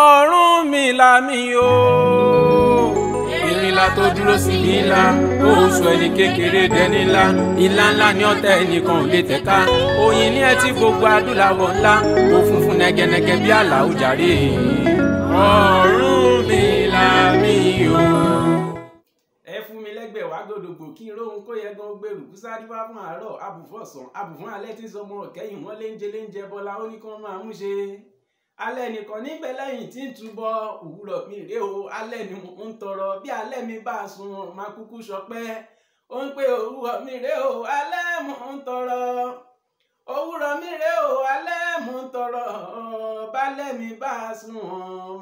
Ọ̀rúnmìlà mi o. Ìrìnlá tó dúró síbi ńlá, oṣù ẹni kékeré dẹni ńlá, ìlà ńlá ní ọ̀tẹ̀ ẹnìkan ò lè tẹ̀ka. Oyin ní ẹtí gbogbo adúláwọ̀ ńlá, ó funfun nẹgẹnẹgẹ bí àlà òjàre. Ọ̀rúnmìlà mi o. Ẹ fún mi lẹ́gbẹ̀ẹ́ wá gbòdògbò kí n róhun kó yẹ gan gbèrú kúsárì wá fún àárọ̀ abùfọ̀ ọ̀sán abùfún alẹ́ tí sọmọ ọ̀kẹ́yìn wọn léńjẹ léńjẹ bọ́lá ó ní kí wọ́n máa mú ṣe. Alẹ́ nìkan níbẹ̀ lẹ́yìn tí ń túbọ̀ òwúrọ̀ mi rèé o, alẹ́ ni mò ń tọrọ bí alẹ́ mi bá sùn máa kúkú sọpẹ́. Ó ń pé òwúrọ̀ mi rèé o, alẹ́ mò ń tọrọ. Òwúrọ̀ mi rèé o, alẹ́ mò ń tọrọ. Bálẹ̀ mi bá sùn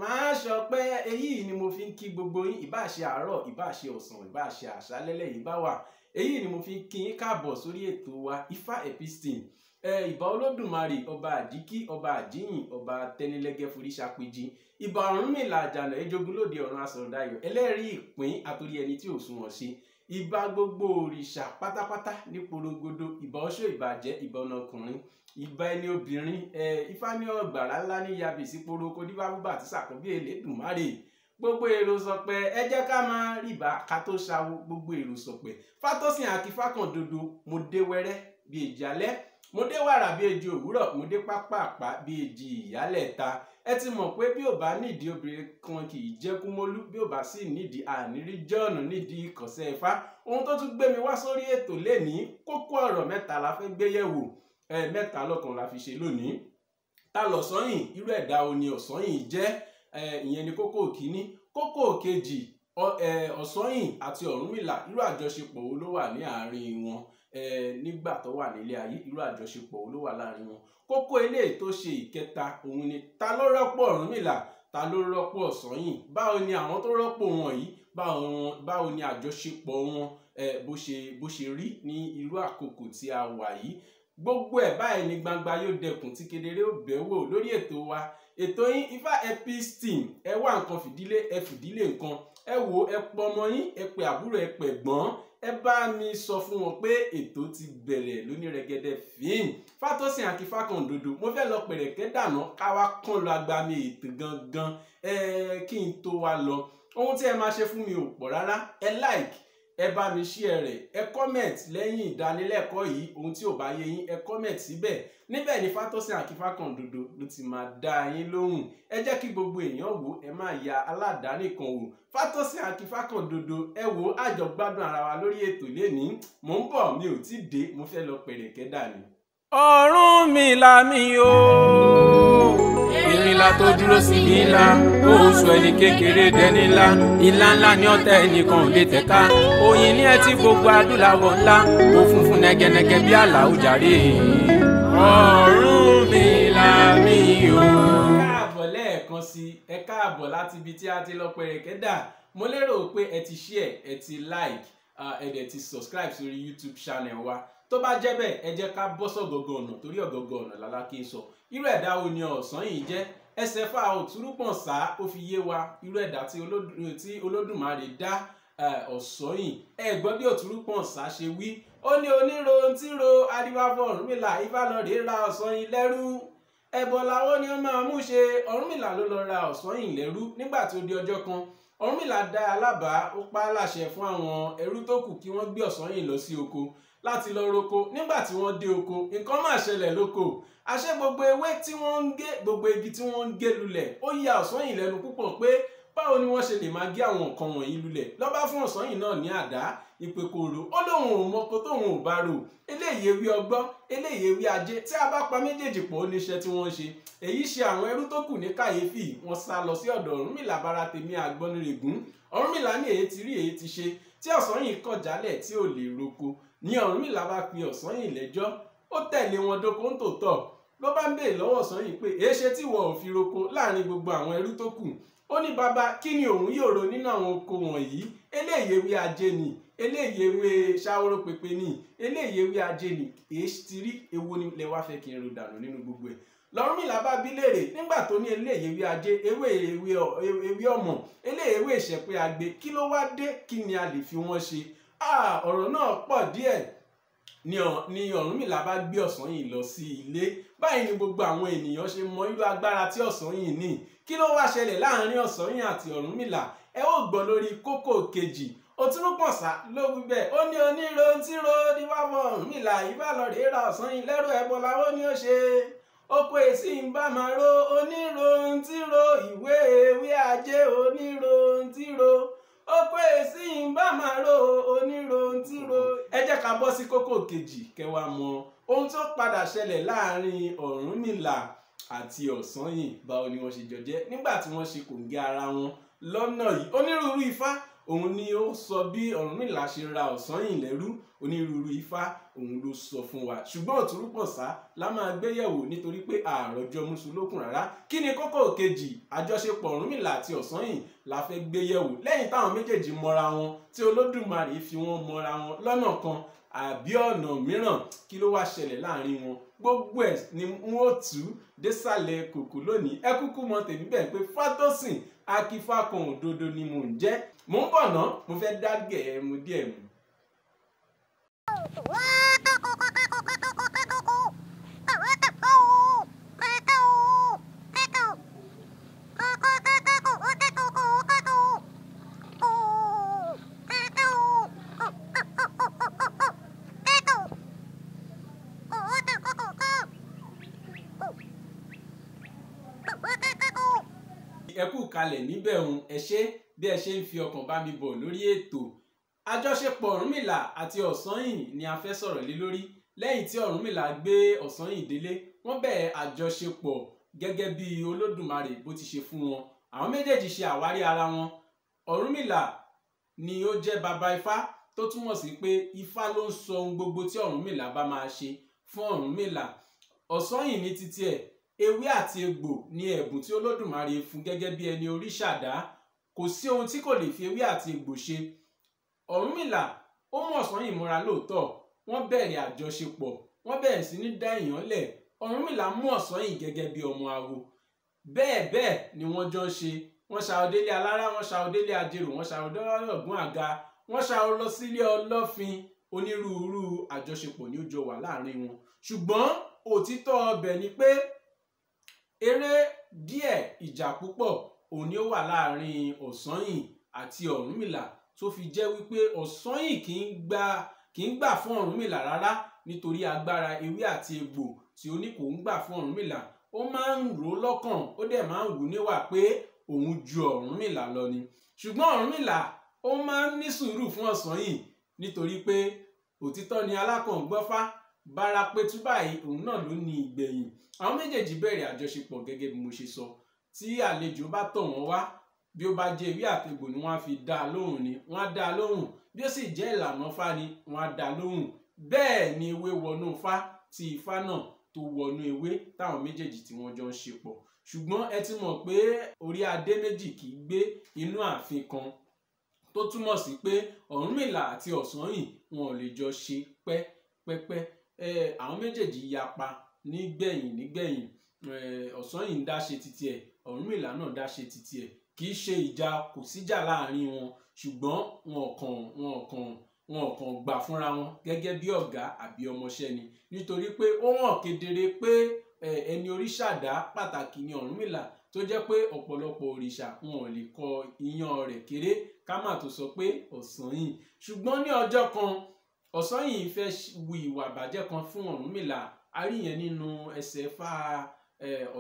máa sọpẹ́. Èyí ni mo fi ń kí gbogbo yín, ìbá ṣe àárọ̀, ìbá ṣe ọ̀sán, ìbá ṣe àṣálẹ́ lẹ́yìn bá wà. Èyí ni mo fi ń kí yín káàbọ̀ sórí ètò wa Ifá Episteme. Ìbà Olódùmarè, ọba àjíkí, ọba àjíyìn, ọba tẹnilẹ́gẹ́ foríṣàpèjì, ìbà Ọ̀rúnmìlà àjànà ejogun lóde ọ̀run asọ̀rọ̀dayọ̀ ẹlẹ́rìí ìpín àtòrí ẹni tí ò sunwọ̀n ṣe, ìbà gbogbo òrìṣà pátápátá ní porongodo, ìbà ọ̀ṣọ́, ìbàjẹ́, ìbà ọ̀nàkùnrin, ìbà ẹni obìnrin, Ifá ní ọ̀gbàrá ńlá ní yabì sí poroko dífá búbà tí sàkóbí Elédùmarè. Gbogbo èrò sọpẹ́, ẹ jẹ́ ká máa ríbà ká tó ṣàwo. Gbogbo èrò sọpẹ́ Fátósìn Akífákàndodo, mo dé wẹ́rẹ́ bí èjì alẹ́, mo dé wàrà bí èjì òwúrọ̀, mo dé pápápá bí èjì ìyálẹ̀ta. Ẹ ti mọ̀ pé bí ò bá nídìí obìnrin kan kì í jẹ́ kúmólú, bí ò bá sì nídìí ànírí jọ́ọ̀nù nídìí ìkọ̀sẹ̀ Ifá. Ohun tó tún gbé mi wá sórí ètò lénìí, kókó ọ̀rọ̀ mẹ́ta la fẹ́ gbé yẹ̀wò, mẹ́ta lọ́kan la fi ṣe lónìí. Ta lọ̀sọ́yìn? Irú ẹ̀dá wo ni ọ̀sọ́yìn jẹ́? Ìyẹn ni kókó kìíní. Kókó kejì, ọ̀sọ́yìn àti Ọ̀rúnmìlà, irú àjọṣepọ̀ wo ló wà ní àárín wọn nígbà tó wà nílé ayé? Irú àjọṣepọ̀ wo ló wà láàrin wọn? Kókó eléyìí tó ṣe ìkẹta, òun ni ta ló rọ́pò Ọ̀rúnmìlà, ta ló rọ́pò Ọ̀sọ́yìn? Báwo ni àwọn tó rọ́pò wọn yìí, báwo ni àjọṣepọ̀ wọn bó ṣe rí ní irú àkókò tí a wà yìí? Gbogbo ẹ̀ báyìí ní gbangba yóò dẹkùn tí kedere ó bẹ̀ wò lórí ètò wa, ètò yín Ifá Episteme. Ẹ wá nǹkan fìdílé, ẹ fìdílé nǹkan, ẹ wò, ẹ pọ ọmọ yín, ẹ pè àbúrò, ẹ pè ẹ̀gbọ́n, ẹ bá mi sọ fún wọn pé ètò ti bẹ̀rẹ̀ lóní rẹ̀gẹ̀dẹ̀ fíìm. Fátósìn Akífákàndodo, mo fẹ́ lọ pẹ̀rẹ̀kẹ́ dànù káwá kán lọ agbami ètò gangan. Kí n tó wa lọ, ohun tí ẹ máa ṣe fún mi ò pọ̀ rárá. Ẹ like, ẹ bá mi share rẹ̀, ẹ comment lẹ́yìn ìdánilẹ́kọ̀ọ́ yìí. Ohun tí ò bá yé yín, ẹ comment síbẹ̀. Níbẹ̀ ni Fátósìn Akífákàndodo ló ti máa dá yín lóhùn. Ẹ jẹ́ kí gbogbo èèyàn wò, ẹ má ya aládàáni kan wò. Fátósìn Akífákàndodo, ẹ wò, àjọ gbádùn ara wa lórí ètò lénìí. Mò ń bọ̀, mi ò tí dé, mo fẹ́ lọ pẹ̀rẹ̀kẹ́ dànù. Ọ̀rúnmìlà mi o. Ìrìnlá tó dúró síbi ńlá, oṣù ẹni kékeré dẹni ńlá, ìlà ńlá ní ọ̀tẹ̀ ẹnìkan ò lè tẹ̀ka. Oyin ní ẹtí gbogbo adúláwọ̀ ńlá, ó funfun nẹgẹnẹgẹ bí àlà òjàre. Ọ̀rúnmìlà mi o. Káàbọ̀ lẹ́ẹ̀kan sí, ẹ káàbọ̀ láti ibi tí a ti lọ pẹ̀rẹ̀kẹ́ dà. Mo lérò pé ẹ ti share, ẹ ti like, ẹ dẹ̀ ti subscribe sórí YouTube channel wa. Tó bá jẹ́ bẹ́ẹ̀, ẹ jẹ́ ká bọ́ sọ̀gọ̀gọ̀ ọ̀nà, torí ọ̀gọ̀gọ̀ ọ̀nà làlá kí n sọ. Irú ẹ̀dá wo ni Ọ̀sanyìn jẹ́? Ẹsẹ̀ fa òtúrúpọ̀n sá, ó fi yé wa irú ẹ̀dá tí Olódùmarè dá Ọ̀sanyìn. Ẹ gbọ́ bí òtúrúpọ̀n sá ṣe wí. Ó ní oníro tí ro adíwáfọ̀ Ọ̀rúnmìlà, Ifá lọ rèé ra Ọ̀sanyìn lẹ́rú. Ẹbọ làwọn ni ó máa mú ṣe. Ọ̀rúnmìlà ló lọ ra Ọ̀sanyìn lẹ́rú. Nígbà tí ó di ọjọ́ kan, Ọ̀rúnmìlà dá alábàá, ó pa á láṣẹ fún àwọn ẹrú tó kù kí wọ́n gbé Ọ̀sanyìn lọ sí oko láti lọ roko. Nígbà tí wọ́n dé oko, nǹkan máa ṣẹlẹ̀ lóko. Àṣé gbogbo ewé tí wọ́n ń gé, gbogbo igi tí wọ́n ń gé lulẹ̀, ó ya Ọ̀sanyìn lẹ́nu púpọ̀ pé báwo ni wọ́n ṣe lè máa gé àwọn nǹkan wọ̀nyí lulẹ̀. Ló bá fún Ọ̀sanyìn náà ní àdá ìpè kòrò, ó lóun ò mọko tóun ò bá rò. Eléyìí ewé ọgbọ́n, eléyìí ewé ajé, tí a bá pa méjèèjì pọ̀ ó níṣẹ́ tí wọ́n ń ṣe. Èyí ṣe àwọn ẹrú tó kù ní kàyéfì, wọ́n sá lọ sí ọ̀dọ̀ Ọ̀rúnmìlà bara tèmi àgbọnnìrègún. Ọ̀rúnmìlà ní èyí ti rí èyí ti ṣe tí Ọ̀sanyìn kọ̀ jálẹ̀ tí ò lè roko. Ní Ọ̀rúnmìlà bá pe Ọ̀sanyìn lẹ́jọ́, ó tẹ̀lé wọn dóko ń tòótọ́. Ló bá ń béèrè lọ́wọ́ Ọ̀sanyìn pé èéṣe tí ìwọ ò fi roko láàrin gbogbo àwọn ẹrú tó kù. Ó ní bàbá, kí ni òun yóò ro nínú àwọn oko wọ̀nyí? Eléyìí ewé ajé ni, eléyìí ewé ṣáwóró pépé ni, eléyìí ewé ajé ni, èé ti rí ewo ni lẹ wá fẹ́ kí n ro dànù nínú gbogbo ẹ̀. Lọ́rúnmìlà bá bí léèrè nígbà tó ní eléyìí ewé ajé, ewé ọmọ, eléyìí ewé ìṣẹ̀pẹ́ agbe, kí ló wá dé, kí ni a lè fi wọ́n ṣe? Ọ̀rọ̀ náà pọ̀ díẹ̀. Ni Ọ̀rúnmìlà bá gbé Ọ̀sanyìn lọ sí ilé. Báyìí ni gbogbo àwọn ènìyàn ṣe mọ irú agbára tí Ọ̀sanyìn ní. Kí ló wá ṣẹlẹ̀ láàrin Ọ̀sanyìn àti Ọ̀rúnmìlà? Ẹ ó gbọ́ lórí kókó kejì. Òtúrúpọ̀nsá ló wí bẹ́ẹ̀, ó ní onírò tí ro ní wá bọ̀ Ọ̀rúnmìlà, ìbá lọ rèé ra Ọ̀sanyìn lẹ́rù ẹbọ làwọn ni ó ṣe. Oko èsì ń bá máa ro onírò tí ro ìwé ewé ajé onírò tí ro. Oko èsì ń bá máa ro onírò tí ro. Ẹ jẹ́ ká bọ́ sí kókó kejì kẹwàá mọ ohun tó padà ṣẹlẹ̀ láàrin Ọ̀rúnmìlà àti Ọ̀sanyìn. Báwo ni wọ́n ṣe jọ jẹ́ nígbà tí wọ́n ṣe kòǹgẹ́ ara wọn lọ́nà yìí? Onírúurú ifá òun ni ó sọ bí Ọ̀rúnmìlà ṣe ra Ọ̀sanyìn lẹ́rú. Onírúurú ifá òun ló sọ fún wa, ṣùgbọ́n Òtúrúpọ̀nsá la máa gbéyẹ̀wò nítorí pé àròjọ mùsùlùkùn rárá. Kí ni kókó kejì? Àjọṣepọ̀ Ọ̀rúnmìlà àti Ọ̀sanyìn la fẹ́ gbéyẹ̀wò lẹ́yìn táwọn méjèèjì mọra wọn, tí Olódùmarè fi wọn mọra wọn lọ́nà kan àbí ọ̀nà mìíràn. Kí ló wá ṣẹlẹ̀ láàrin wọn? Gbogbo ẹ̀ ni n ó tú désàlẹ̀ kòkó lónìí. Ẹ kúkú mọ tèmi bẹ́ẹ̀ pé Fátósìn Akífákan òdodo ni mò ń jẹ́. Mò ń bọ̀ ná, mo fẹ́ dá gẹ̀ẹ́ mu díẹ̀ mu. Ẹ kú kalẹ̀ níbẹ̀ òun, ẹ ṣé bí ẹ ṣe ń fi ọkàn bá mi bọ̀ lórí ètò. Àjọṣepọ̀ Ọ̀rúnmìlà àti Ọ̀sanyìn ni a fẹ́ sọ̀rọ̀ lé lórí. Lẹ́yìn tí Ọ̀rúnmìlà gbé Ọ̀sanyìn délé, wọ́n bẹ̀rẹ̀ àjọṣepọ̀ gẹ́gẹ́ bí Olódùmarè bó ti ṣe fún wọn. Àwọn méjèèjì ṣe àwárí ara wọn. Ọ̀rúnmìlà ni ó jẹ́ baba ifá, tó túmọ̀ sí pé ifá ló ń sọ ohun gbogbo tí Ọ̀rúnmìlà bá máa ṣe fún Ọ̀rúnmìlà. Ọ̀sanyìn ní titi ẹ̀, ewé àti egbò ni ẹ̀bùn tí Olódùmarè fún gẹ́gẹ́ bí ẹni oríṣàdá. Kò sí ohun tí kò lè fi ewé àti egbò ṣe. Ọ̀rúnmìlà ó mú Ọ̀sanyìn mọ́ra lóòótọ́. Wọ́n bẹ̀rẹ̀ àjọṣepọ̀, wọ́n bẹ̀rẹ̀ sí ní dá èèyàn lẹ̀. Ọ̀rúnmìlà mú Ọ̀sanyìn gẹ́gẹ́ bí ọmọ awo. Bẹ́ẹ̀ bẹ́ẹ̀ ni wọ́n jọ ń ṣe. Wọ́n ṣàwọ́ délé alára, wọ́n ṣàwọ́ délé ajérò, wọ́n ṣàwọ́ délé ọ̀gbun àga, wọ́n ṣàwọ́ lọ sílé ọlọ́fin. Onírúurú àjọṣepọ̀ ni ó jọ wà láàrin wọn. Ṣùgbọ́n òtítọ́ ọbẹ̀ ni pé eré díẹ̀ ìjà púpọ̀ òun ni ó wà láàrin Ọ̀sanyìn àti Ọ̀rúnmìlà, tó fi jẹ́ wípé Ọ̀sanyìn kì í gbà fún Ọ̀rúnmìlà rárá, nítorí agbára ewé àti egbò tí ó ní kò ń gbà fún Ọ̀rúnmìlà. Ó máa ń rò lọ́kàn, ó dẹ̀ máa ń wù níwà pé òun ju Ọ̀rúnmìlà lọ ni. Ṣùgbọ́n Ọ̀rúnmìlà ó máa ń ní sùúrù fún Ọ̀sanyìn, nítorí pé òtítọ́ ni alákàngbọ́fá bára pẹ̀tù báyìí, òun náà ló ní ìgbẹ̀yìn. Àwọn méjèèjì bẹ̀rẹ̀ àjọṣepọ̀ gẹ́gẹ́ bí mo ṣe sọ. Tí àlejò bá tọ̀ wọ́n wá, bí ó bá jẹ́ ewé àtegbò ni wọ́n á fi dá a lóhùn ni wọ́n á dá a lóhùn, bí ó sì jẹ́ ìlànà Ifá ni wọ́n á dá a lóhùn. Bẹ́ẹ̀ ni ewé wọnú Ifá, tí Ifá náà tó wọnú ewé táwọn méjèèjì tí wọ́n jọ ń ṣe pọ̀. Ṣùgbọ́n ẹ ti mọ̀ pé orí adé méjì kì í gbé inú ààfin kan, tó túmọ̀ sí pé Ọ̀rúnmìlà àti Ọ̀sanyìn wọn ò lè jọ ṣe pẹ́pẹ́pẹ́. Àwọn méjèèjì yapa nígbẹ̀yìn nígbẹ̀yìn. Ọ̀sanyìn ń dá ṣe titi ẹ̀, Ọ̀rúnmìlà náà dá ṣe titi ẹ̀. Kì í ṣe ìjà, kò síjà láàrin wọn, ṣùgbọ́n wọn kàn gbà fúnra wọn gẹ́gẹ́ bí ọ̀gá àbí ọmọṣẹ́ ni. Nítorí pé ó hàn kedere pé ẹni oríṣàdá pàtàkì ni Ọ̀rúnmìlà, tó jẹ́ pé ọ̀pọ̀lọpọ̀ òrìṣà wọn ò lè kọ iyán rẹ̀ kéré, ká má tó sọ pé Ọ̀sanyìn. Ṣùgbọ́n ní ọjọ́ kan, Ọ̀sanyìn fẹ́ wu ìwà ìbàjẹ́ kan fún Ọ̀rúnmìlà. A rí yẹn nínú ẹsẹ̀ Ifá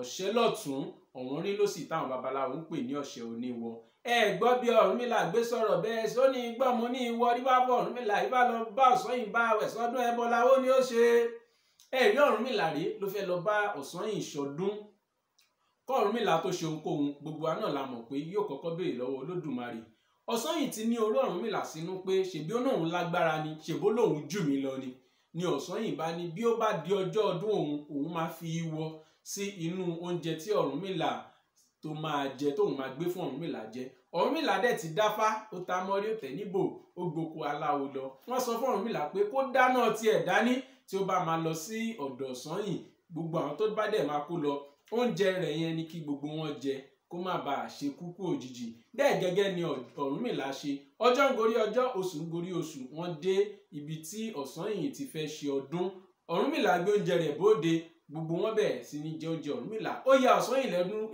ọ̀ṣẹ́ lọ́tún ọ̀wọ́nrín lósì táwọn babaláwo ń pè ní ọ̀ṣẹ́ oníwọ. Ẹ gbọ́ bí Ọ̀rúnmìlà gbé sọ̀rọ̀ bẹ́ẹ̀ sóní gbọ́ mo ní ìwọ rí wá bọ̀ Ọ̀rúnmìlà ìbá lọ bá Ọ̀sanyìn bá wẹ̀ sọ́dún ẹbọ láwo ni ó ṣe. Ẹ rí Ọ̀rúnmìlà rí ló fẹ́ lọ bá Ọ̀sanyìn ṣọdún. Kọ́ Ọ̀rúnmìlà tó ṣe ohunkóhun, gbogbo wa náà la mọ̀ pé yóò kọ́kọ́ béèrè lọ́wọ́ Olódùmarè. Ọ̀sanyìn ti ní oró Ọ̀rúnmìlà sínú pé ṣèbí ó náà lágbára ni, ṣèbó lòun jù mí lọ ni. Ni Ọ̀sanyìn bá ní bí ó bá di ọjọ́ ọdún òun, òun máa fi ìwọ sí inú oúnjẹ tí Ọ̀rúnmìlà tó máa jẹ, tóun máa gbé fún Ọ̀rúnmìlà jẹ. Ọ̀rúnmìlà dẹ̀ ti dáfá, ó ta mọ́rí ó tẹ̀ níbò, ó gboko aláwo lọ. Wọ́n sọ fún Ọ̀rúnmìlà pé kó dáná tiẹ̀ dání tí ó bá máa lọ sí ọ̀dọ̀ Ọ̀sanyìn, gbogbo àwọn tó bá dẹ̀ máa kó lọ, oúnjẹ rẹ̀ yẹn ni kí gbogbo wọn jẹ kó má bàa ṣe kúkú òjijì. Bẹ́ẹ̀ gẹ́gẹ́ ni Ọ̀rúnmìlà ṣe. Ọjọ́ ń gorí ọjọ́, oṣù ń gorí oṣù, wọ́n dé ibi tí Ọ̀sanyìn ti fẹ́ ṣe ọdún. Ọ̀rúnmìlà gbé oúnjẹ rẹ̀ bóde, Gbogbo wọn bẹ̀rẹ̀ sí ní jẹ oúnjẹ Ọ̀rúnmìlà. Ó ya Ọ̀sanyìn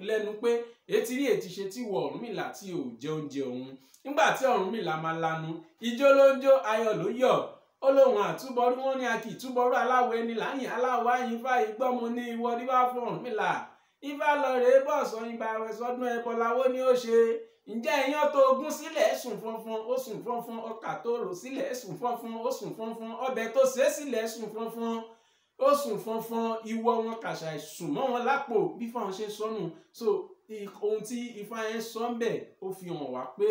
lẹ́nu pé etí rí ètí ṣe tí wọ Ọ̀rúnmìlà tí ò jẹ oúnjẹ òun. Nígbà tí Ọ̀rúnmìlà máa lanu, ijó ló ń jó, ayọ̀ ló yọ̀. Ó lóun àtúbọrú, wọn ní a kì í túbọrú aláwọ̀ ẹni láyìn aláwọ̀ àyìn fáyì gbọ́mọ ní ìwọ níwá fún Ọ̀rúnmìlà. Ifá lọ rèé bọ̀ Ọ̀sanyìn bá rẹ̀ sọdún ẹbọ láwọ́ ni ó ṣe. Ǹjẹ́ iyán tó gún sílẹ̀ sùn fọ́nfọ́n, ó sùn fọ́nfọ́n, ọkà tó rò sílẹ̀ sùn fọ́nfọ́n, ó sùn fọ́nfọ́n, ọbẹ̀ tó sè sílẹ̀ sùn fọ́nfọ́n, ó sùn fọ́nfọ́n, ìwọ wọn kàṣà sùn mọ́ wọn lápò bí fáwọn ṣe sọnù. So ohun tí Ifá yẹn sọ ń bẹ̀ ó fi hàn wá pé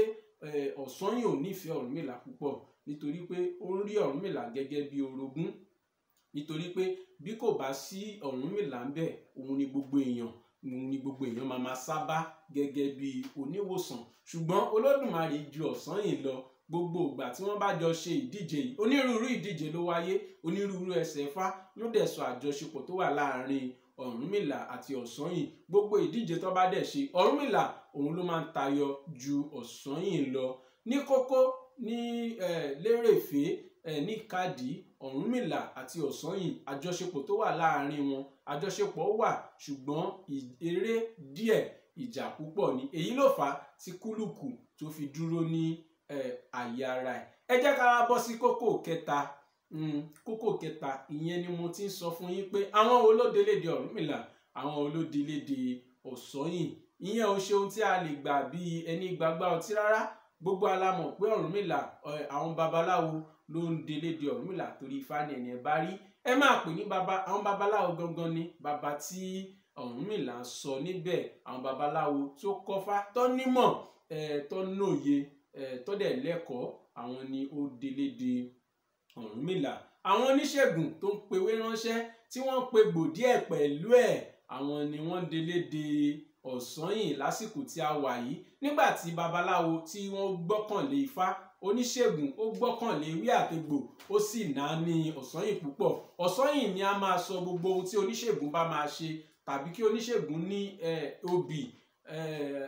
Ọ̀sanyìn ò nífẹ̀ẹ́ Ọ̀rúnmìlà púpọ̀, nítorí pé ó ń rí Ọ̀rúnmìlà gẹ́gẹ́ bí orogún, nítorí pé bí kò bá sí Ọ̀rúnmìlà ń bẹ̀, òun ni gbogbo èèyàn máa sábà gẹ́gẹ́ bí oníwòsàn. Ṣùgbọ́n Olódùmarè ju Ọ̀sanyìn lọ. Gbogbo ìgbà tí wọ́n bá jọ ṣe ìdíje yìí, onírúurú ìdíje ló wáyé, onírúurú ẹsẹ̀ Ifá ló dẹ̀ sọ àjọṣepọ̀ tó wà láàrin Ọ̀rúnmìlà àti Ọ̀sanyìn. Gbogbo ìdíje tó bá dẹ̀ ṣe, Ọ̀rúnmìlà òun ló máa ń tayọ ju Ọ̀sanyìn lọ. Ní kókó, ní lérèfé, ní kádì, Ọ̀rúnmìlà àti Ọ̀sanyìn, àjọṣepọ̀ tó wà láàrin wọn, àjọṣepọ̀ wà, ṣùgbọ́n eré díẹ̀, ìjà púpọ̀ ni. Èyí ló fà á tí kúlùkù tó fi dúró ní àyè ara ẹ̀. Ẹ jẹ́ ká wá bọ́ sí kókó kẹta. Kókó kẹta ìyẹn ni mo ti ń sọ fún yín pé àwọn wo ló délédé Ọ̀rúnmìlà, àwọn wo ló délédé Ọ̀sanyìn. Ìyẹn ò ṣe ohun tí a lè gbà bí ẹni gbàgbá ọtí rárá. Gbogbo la mọ̀ pé Ọ̀rúnmìlà, àwọn babaláwo ló ń délédé Ọ̀rúnmìlà, torí Ifá ni ẹni ẹ bá rí ẹ máa pè ní baba. Àwọn babaláwo gangan ni baba tí Ọ̀rúnmìlà ń sọ níbẹ̀, àwọn babaláwo tó kọ́fá, tó nímọ̀, tó nóye, tó dẹ̀ lẹ́kọ̀ọ́, àwọn ni ó délédé Ọ̀rúnmìlà. Àwọn oníṣègùn tó ń pewé ránṣẹ́ tí wọ́n ń pe gbòdíẹ̀ pẹ̀lú ẹ̀, àwọn ni wọ́n délédé Ọ̀sanyìn lásìkò tí a wà yìí. Nígbà tí babaláwo tí wọ́n gbọ́kànlé Ifá, oníṣègùn ó gbọ́kànlé ewé àtegbò, ó sì náání Ọ̀sanyìn púpọ̀. Ọ̀sanyìn ni a máa sọ gbogbo ohun tí oníṣègùn bá máa ṣe, tàbí kí oníṣègùn ní obì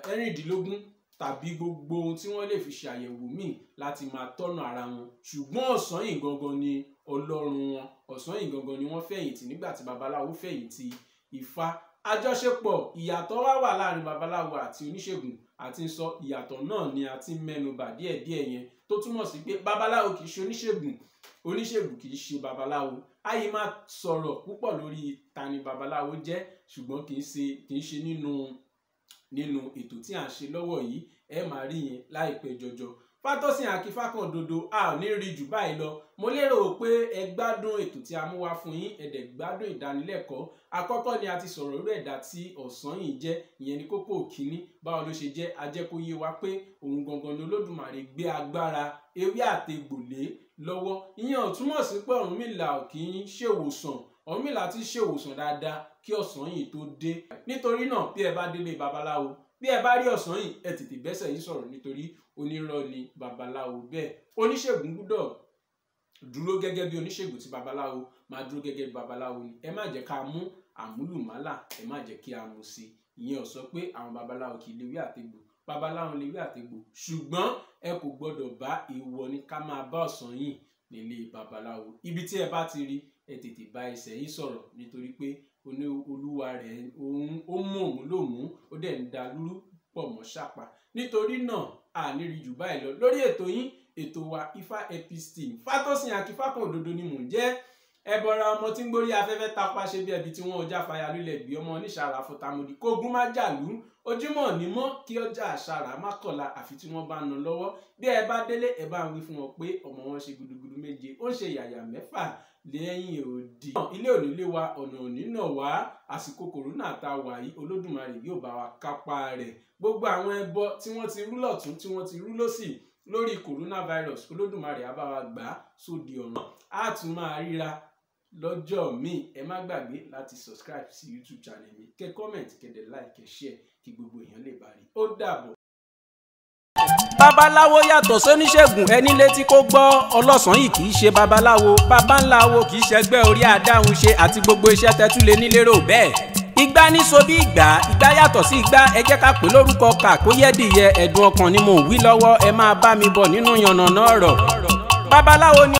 16 tàbí gbogbo ohun tí wọ́n lè fi ṣàyẹ̀wò míì láti máa tọ́nà ara wọn. Ṣùgbọ́n Ọ̀sanyìn gangan ni ọlọ́run wọn, Ọ̀sanyìn gangan ni wọ́n fẹ̀yìntì nígbà tí babaláwo fẹ̀yìntì Ifá. Àjọṣepọ̀ ìyàtọ̀ wá wà láàrin babaláwo àti oníṣègùn, àti ń sọ ìyàtọ̀ náà ni a ti ń mẹ́nubà díẹ̀díẹ̀ yẹn, tó túmọ̀ sí pé babaláwo kì í ṣe oníṣègùn, oníṣègùn kì í ṣe babaláwo. Ayé máa sọ̀rọ̀ púpọ̀ lórí ta ni babaláwo jẹ́, ṣùgbọ́n kì í ṣe nínú ètò tí à ń ṣe lọ́wọ́ yìí. Ẹ máa rí yẹn láìpẹ́ jọjọ. Fátósìn Akífákàndodo, a ò ní rí jù báyìí lọ. Mo lérò pé ẹ gbádùn ètò tí a mú wá fún yín, ẹ dẹ̀ gbádùn ìdánilẹ́kọ̀ọ́. Àkọ́kọ́ ni a ti sọ̀rọ̀ irú ẹ̀dá tí Ọ̀sanyìn jẹ́, ìyẹn ni kókó kìíní. Báwo ló ṣe jẹ́? A jẹ́ kó yé wa pé òun gangan ni Olódùmarè gbé agbára ewé àtegbò lé lọ́wọ́. Ìyẹn ò túmọ̀ sí pé Ọ̀rúnmìlà ò kì í ṣèwòsàn. Ọ̀rúnmìlà ti ṣèwòsàn dáadáa kí Ọ̀sanyìn tó dé. Nítorí náà, bí ẹ bá délé babaláwo, bí ẹ bá rí Ọ̀sanyìn, ẹ tètè bẹ́sẹ̀ yín sọ̀rọ̀, nítorí onírọ́ ni babaláwo bẹ́ẹ̀. Oníṣègùn gbúdọ̀ dúró gẹ́gẹ́ bí oníṣègùn, tí babaláwo máa dúró gẹ́gẹ́ bí babaláwo ni. Ẹ má jẹ́ ká mú àmúlùmálà, ẹ má jẹ́ kí a mú sí i. Ìyẹn ò sọ pé àwọn babaláwo kì í lewé àtegbò, babaláwo lewé àtegbò, ṣùgbọ́n ẹ kò gbọ́dọ̀ bá èèwọ̀ ni ká máa bá Ọ̀sanyìn nílé babaláwo. Ibi tí ẹ bá ti rí, ẹ tètè bá ẹsẹ̀ yín sọ̀rọ̀, nítorí pé olúwa rẹ̀ ó mú òun lòmú, ó dẹ̀ ń da lúrú pọ̀ mọ́ ṣàpà. Nítorí náà, a ní rí jù báyìí lọ lórí ètò yín, ètò wa Ifá Episteme. Fátósìn Akífákàndodo ni mò ń jẹ́. Ẹbọra ọmọ tí ń gbórí afẹ́fẹ́ tapa ṣe bí ẹbí tí wọ́n ọjà fàyà lulẹ̀ gbé ọmọ oníṣàrà fọtamodi kógun má jàlú, ojúmọ́ ní mọ́ kí ọjà àṣàrà má kọ̀la àfi tí wọ́n bá na lọ́wọ́. Bí ẹ bá délé, ẹ bá ń wí fún wọn pé ọmọ wọn ṣe gudugudu méje, ó ń ṣe yàyà mẹ́fà lẹ́yìn òdì. Ilé òní lé wa, ọ̀nà òní nà wá. Àsìkò kòrónà tá a wà yìí, Olódùmarè yóò bá wa kápá rẹ̀. Gbogbo àwọn ẹbọ tí wọ́n ti rú lọ́tún, tí wọ́n ti rú lọ́sì lórí coronavirus, Olódùmarè á bá wa gbà á sóde ọ̀run. Á tún máa ríra lọ́jọ́ míì. Ẹ má gbàgbé láti subscribe sí YouTube channel mi, kẹ́ comment, kẹ́ dẹ̀ like, kẹ́ share, kí gbogbo èèyàn lè bá rí. Ó dàbọ̀. Babaláwo yàtọ̀ sóníṣègùn, ẹni létí kó gbọ́. Ọlọ́sanyìn kì í ṣe babaláwo, baba ńlá wo kì í ṣẹgbẹ́ orí adáhunṣe àti gbogbo iṣẹ́ tẹ́tú lé nílérò bẹ́ẹ̀. Igbá ní so bí ìgbà, ìgbà yàtọ̀ sí igbá, ẹ jẹ́ ká pè lórúkọ kà kó yẹ́dìyẹ. Ẹ̀dùn ọkàn ni mò ń wí lọ́wọ́, ẹ máa bá mi bọ̀ nínú yànnàná ọ̀rọ̀. Babaláwo ni.